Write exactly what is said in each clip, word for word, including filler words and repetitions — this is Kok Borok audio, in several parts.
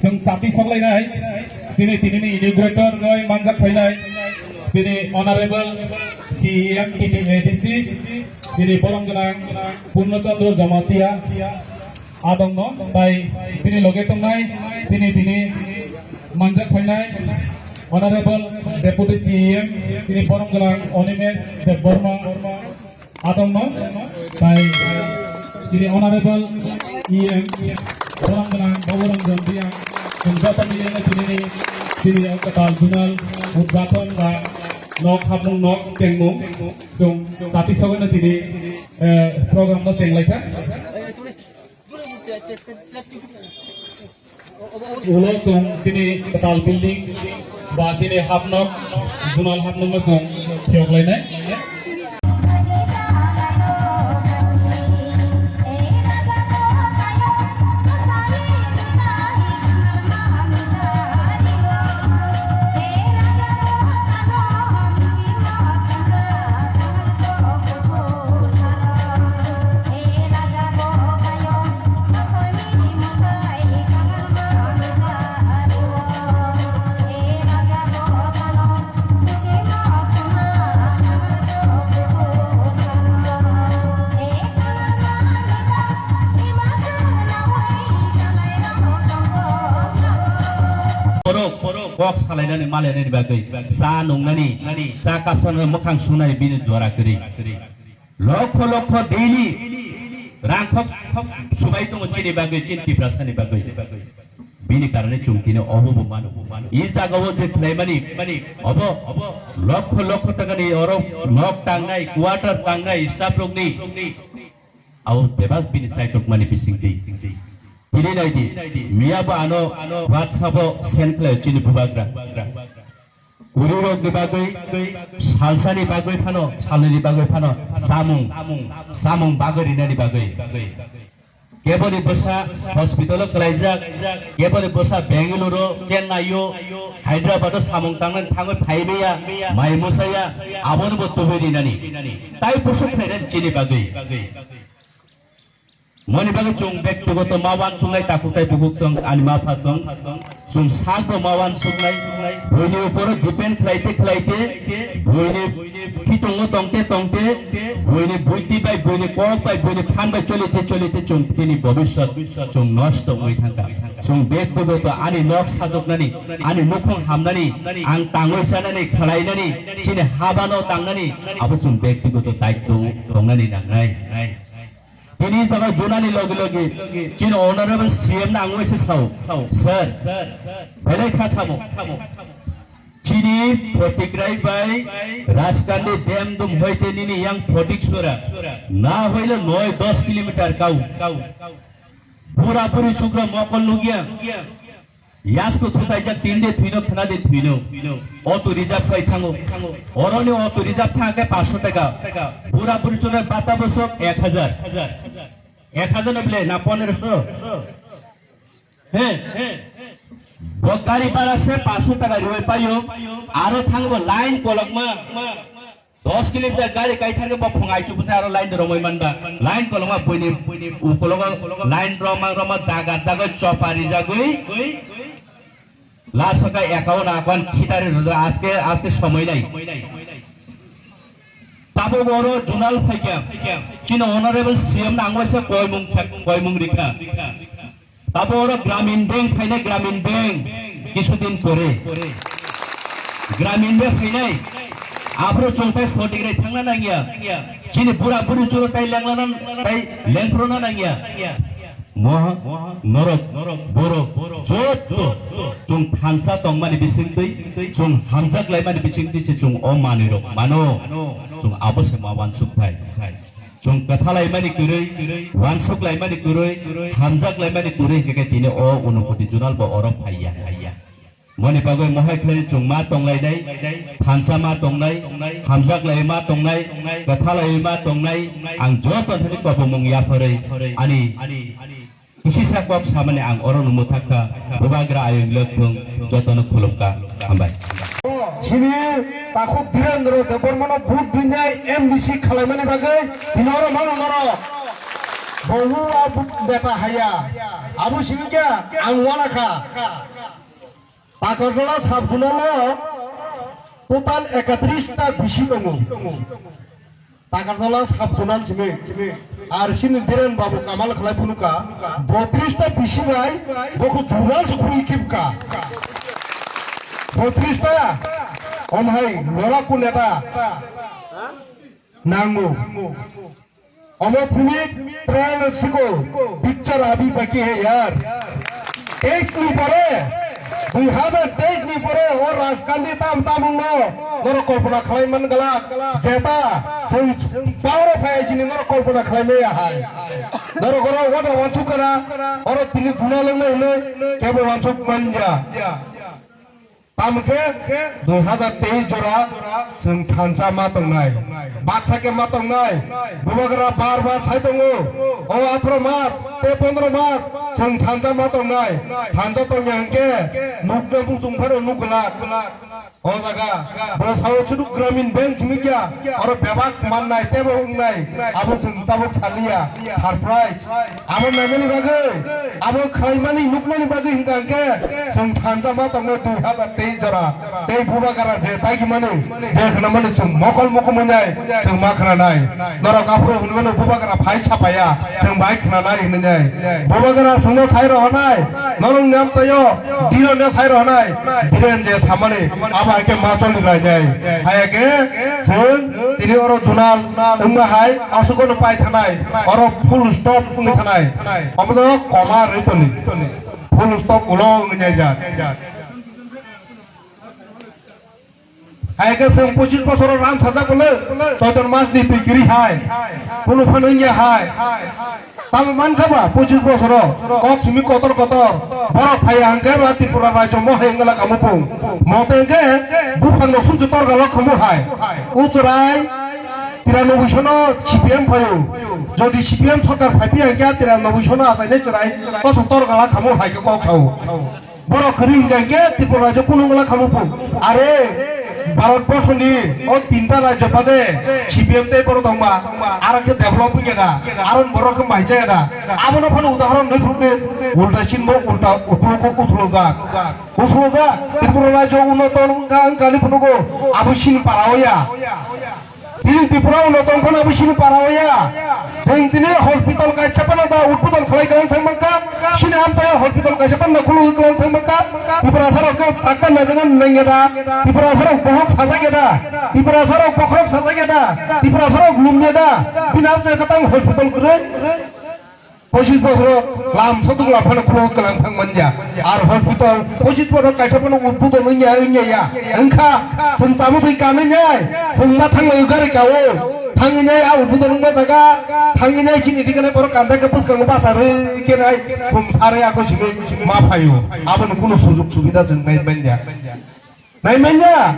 Chati soklainai, tini, tinini inaugurator roi manjak khainai, tini Honorable C E M T T A D C, tini borom gwnang Purno Chandra Jamatia adongno, tai tini loge tongnai, tini, tini manjak khainai Honorable Deputy C E M, tini borom gwnang Animesh Debbarma, adongno, tai chini Honorable E M, borang gwnang Baburanjan Reang, chwng joto milino tinini, tini o kwtal junal udghaton ba nok hapmung nok chengmung, chwng chati sogwino tini, eh, program no chenglaikha. Ulo chwng chini kwtal building ba chini hapnok, junal hapnokno chwng phiyok lainai. Borok kok salainani malainani bagwi, cha nungnani, cha kapsani mwkhang sungnani bini jora kwrwi. Lokho lokho daily rang khok subai tongo chini bagwi, chini Tiprasani bagwi. Bini karone chwng tini obo bo mano. I jagao je khlaimani obo lokho lokho takani oro nok tangnai, quarter tangnai staff rokni, abo bebak bini saitok mani bisingtwi. Tini naidi, miya bo ano WhatsApp o send khlaio chini bubagra. Kwrwirokni bagwi, salsani bagwi phano, salnini bagwi phano, samung, samung bagwi rinani bagwi. Keboni bwsa hospital o kwlaijak, keboni bwsa Bengaluru, Chennai o, Hyderabad o samung tangnani thangwi phaimaya, mai mwsaya, abono bo tubui rinani. Tai pusuk khlainani chini bagwi. Moni bagwi chwng bektigoto ma wansuknai takhuk tai bukhuk chwng ani ma pha chwng. Chwng sakbo ma wansuknai. Buini uporo depend khlaite khlaite, buini khitungo tongte tongte, buini buiti bai, buini kok bai, buini phan bai cholite cholite chwng tini bobiswt chwng nosto wngwi thangkha. Chwng bektigoto ani nok sajoknani, ani nukhung hamnani, ang tangwi chanani, khwlainani, chini habano tangnani, abo chwng bektigoto daitw tongnani nangnai. Tini jaga junani logi logi chini honorable C M no ang waisa sao, sir, belai kha thamo. Chini Photikrai bai Rajkandi dem dum hoite nini yang Photik sura na hoile noi dos kilometer kau. Bura buri chukra mokol lugya. Yasko thutaijak tinde thwino khwnade thwino. Auto reserve khai thango. Oroni auto reserve thangkhe paanch sho taka. Bura buri chonai bata bosok ek hajar. Ek hajar no bile na pondro sho? He? Bo gari bhara se paanch sho taka riwai paio. Aro thangbo line kolokma. Dos kilometer gari kaithar khe bo phung aichu bwsa aro line de romoi manba. Line koloma buini ukologo line roma roma daga daga chopa rijagwi. Last ka account account khitari rodo aske aske somoi nai. Tabo boro junal phaikya. Chini honorable C M nangwaisa koimung sak koimung rikha. Tabo oro Gramin Bank phainai, Gramin Bank. Kisudin pore Gramin Bank phainai. Aphro chwng tai Photikrai thangna nangya. Chini bura buri choro tai lenglana tai lengphrona nangya. Moha norok borok joto chwng thansa tongmani bisingtwi, chwng hamjak laimani bisingtwi se chwng o manwi rok mano. Chwng abo se ma wansuk thai. Chwng kwthalaimani kwrwi, wansuk laimani kwrwi, hamjak laimani kwrwi hwnkhe tini o Unakoti Junal bo oro phaiya. Moni bagwi mohai khlai chwng ma tonglainai, thansa ma tongnai, hamjak lai ma tongnai, kwthalai ma tongnai, ang joto thani kopomung yapharwi ani Kisisa kok samani ang oro no mwthakha, bubagra ayung lok thung, jotono khulumkha, hambai. Chini takhuk Dhirendra Debbarmano vote rinai M D C khalaimani bagwi, tini oro mano norok. Bohu abu beta haya. Abu simi kya ang wana kha. Takarjala sub zonal o total ekatris ta bisi tongo. Takarjala sub zonal simi. Ar sini Dhiren babu kamal khlai phunu ka. Botris ta bisi bai bokho zonal se khuri kip ka. Botris ta. Om hai lora kuneta. Nango. Omo thumik trailer siko picture abhi baki hai yaar. Teis ni pore, dui hazar teis ni pore o Rajkandi tam tamung no norok kolpona khlai man gala jeta song power of hai jini norok kolpona khlai maya hai. Norok oro wada wansuk kana oro tini juna lengnai hinoi kebo wansuk manja. Tamo khe dui hazar teis jora chwng thansa ma tongnai. Baksa khe ma tongnai. Bubagra bar bar khai tongo. O atharo mas tei pondro mas chwng thansa ma tongnai. Thansa tongya hwnkhe nukna bung chwng phano nuk glak. O jaga bo sao sudu Gramin Bank simi kya oro bebak mannai tebo wngnai. Abo chwng tabuk saliya. Surprise. Abo naimani bagwi, abo khlaimani nuknani bagwi hwnkha hwnkhe chwng thansa ma tongnai dui hazar teis jora. Tei bubagra je taigimani, je khwnamani chwng mokol mukumui nai, chwng ma khwnanai. Norok aphuru hwnwi mano bubagra phai sapaya, chwng bai khwnanai hwnwi nai. Bubagra chwngno sai rohornai, norokni amchaio Dhirenno sai rohornai. Dhiren je samani, abo hai khe ma choli lainai. Hai khe chwng tini oro junal wngma hai aswk no pai thanai. Oro full stop wngwi thanai. Omo do koma rwi toni. Full stop ulo wngwi naijak. Hai khe chwng pochis bosoro ram sajak bole, Choitor mas ni twi kiri hai. Kunu phano wngya hai. Tamo mankha ba pochis bosoro kok simi kotor kotor. Borok phaiya hwnkhe ba Tripura rajyo mo hai wngla kamo pung. Mote hwnkhe buphang rok sumsu torgalo khamu hai. O chwrai tiranobui sono C P M phaio. Jodi C P M sarkar phaipiya hwnkhe tiranobui sono achainai chwrai koso torgala khamu hai khe kok sao. Borok kwrwi hwnkha hwnkhe Tripura rajyo kunu wngla khamu pung. Are Bharat borsoni o tinta rajyo bade C P M tei borok tongba, aro khe develop wngya da, aro borok khe mai chaya da. Abono phano udahoron rwi phunukdi, ulta sinbo ulta ukulugo usulojak. Usulojak, Tripura rajyo unoto wngkha wngkha ni phunugo, abo sini para oya. Tini Tripura ulo tongphano abo sini para oya. Chwng tini hospital kaisa phano da udbodon khlai klang thang mankha. Sini amchai hospital kaisa phano khulugwi klang thang mankha. Tiprasa rok khe takta najana nangya da. Tiprasa rok bohok sajak ya da. Tiprasa rok bokhorok sajak ya da. Tiprasa rok lumya da. Bini amchai khe tang hospital kwrwi. Pochis bosoro lam sotuk lam phano khuluk kwlang thang manya. Ar hospital pochis bosoro kaisa phano udbodon wngya wngya ya. Wngkha chwng chamung twi kanwi nai, chwng ma thanglai gari kao. Thangwi nai a udbodon wngma jaga, thangwi nai chini dikhana borok kanjak khe bwskango basa rwi khe nai, thum sarwi ako simi ma phaio. Aboni kunu sujug subida chwng nai manya. Nai manya?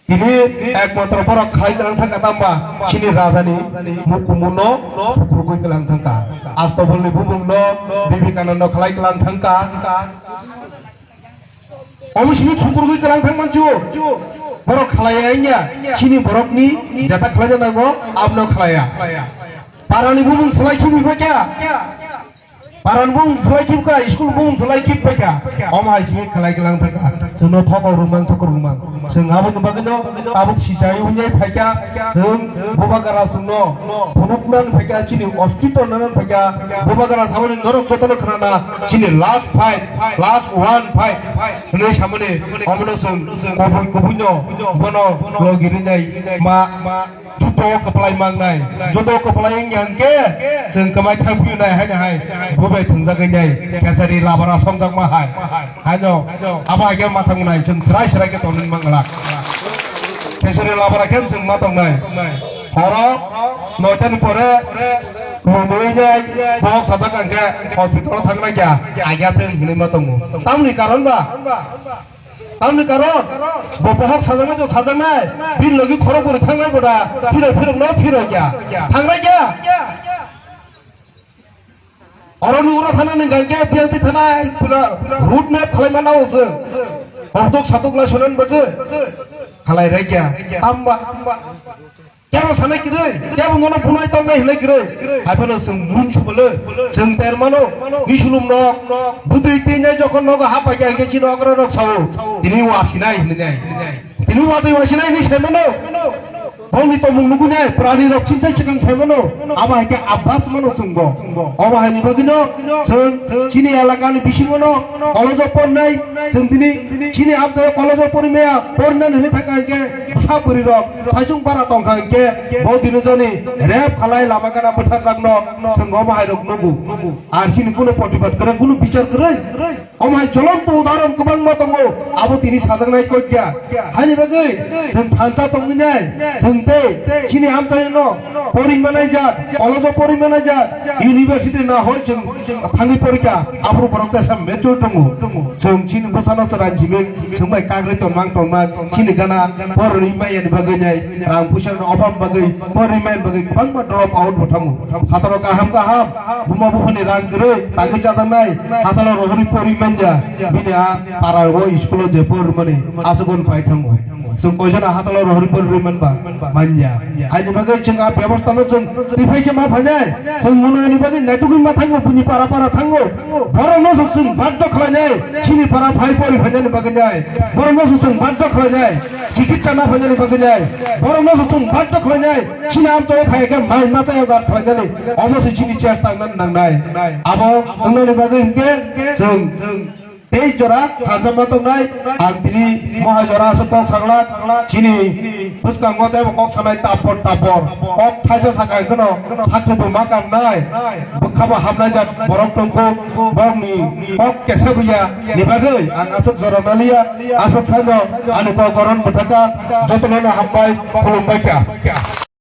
Tini ekmatro borok khai kwlang thangkha tamba chini rajani mukumuno sukrugwi kwlang thangkha. Astobolni bumungno Vivekanando khlai kwlang thangkha. Omo simi sukrugwi kwlang thang manchu. Borok khlai ya chini borokni jeta khlai nango abno khlai ya. Parani bumung swlai khibwi phakya. Paran bung swlai khibka, school bung swlai khib paikha. Omo hai simi khlai klang thangkha. Chwngno thokok rwmang, thokok rwmang. Chwng aboni bagwino tabuk sichai wngwi phaikha. Chwng bubagra chwngno phunuknani phaikha, chini oskito nanani phaikha. Bubagra samani norok jotono khnana, chini last fight, last one fight hwnwi samani omono chwng kubui kubuino bono logi rinai ma. Joto kwplai mangnai, joto kwplai wngya hwnkhe chwng kwmai thang phiyunai haino hai bubai thwngjagwi nai Khesari labara songjakma hai. Haino abo hai khe ma thangnai chwng swrai swrai khe tonwi mangla. Khesari labara khe chwng ma tongnai. Horo noita ni pore mumui nai bohok sajak hwnkhe hospital thangnai kya agya thwng hinwi ma tongo. Tamni karon ba? Tamni karon, bo bohok sajaknai to sajaknai, bini logi khorok bwrwi thangnai boda, phirok phirok no phirok ya. Thangnai ya? Oroni uro thana ni gangke biyanti thana pura road map khlai mana o se. Hordok satok lai sonan bade. Khlai rai ya. Tamba. Kebo sanai kwrwi, kebo nono bunai tongnai hinai kwrwi. Hai phano chwng mun chubolo, chwng termano, misulum rok, bwtwi teinai jokhon nogo hap pai kha hwnkhe chini okra rok sao, tini wasinai hinwi nai. Tini watwi wasinai hinwi saimano. Bongni tongmung nugwi nai, pwrani rok chimchai chikang saimano. Abo hai khe abas mano chwngbo. Omo haini bagwino chwng chini elakani bisingono college-o pornai, chwng tini chini amchaio college-o porimaya, porinani hinwi thangkha hinkhe bwsa bwrwirok saichung bara tongkha hinkhe bo dino jani rape khalai lama gana bwtharjakno chwng omo hairok nugo. Ar chini kunu protibad kwrwi, kunu bichar kwrwi. Omo hai jolonto udahoron kwbangma tongo, abo tini sajaknai kok ya. Haini bagwi chwng thansa tongwi nai, chwng tei chini amchaino poring manai jat, college-o poring manai jat, university na hoi chwng thangwi porikha, aphuru borok teisa mature tongo. Chwng chini bwsano chwrai simi chwng bai kagri tongmang tongmang, chini gana porwi maya ni bagwi nai, rang puisa no obhab bagwi, porwi maya ni bagwi kwbangma drop out bo thango. Satro kaham kaham, buma buphani rang kwrwi, tangwi chajaknai, hachalo rohorwi porwi manya, bini a para o school-o je porwi mani, aswk pai thango. Chwng koichana hachalo rohorwi porwi man ba, manya. Haini bagwi chwng a bebostha no chwng twi phai se ma phainai, chwng mwnwi ni bagwi naitugwi ma thango, bini para para thango. Borok no se chwng baddo khlainai, chini para phai porwi phainani bagwi nai. Borok no se chwng baddo khlainai, chikitsa na phainani bagwi nai. Borok no se chwng baddo khlainai, chini amchaio phai khe mai machaya jat khlainani. Omo se chini chest tangna nangnai. Abo wngnani bagwi hinkhe chwng tei jora thansa ma tongnai, ang tini mohai jora aswk kok saglak, chini bwskango teibo kok sanai tapor tapor, kok thaisa saka hwnkhe no sakri bo ma kannai, bwkha bo hapnai jat borok tongkho, borokni kok kesa buya ni bagwi ang aswk jora naliya, aswk sano ani kok goron bwthaka, jotono no hambai, khulumbai kha.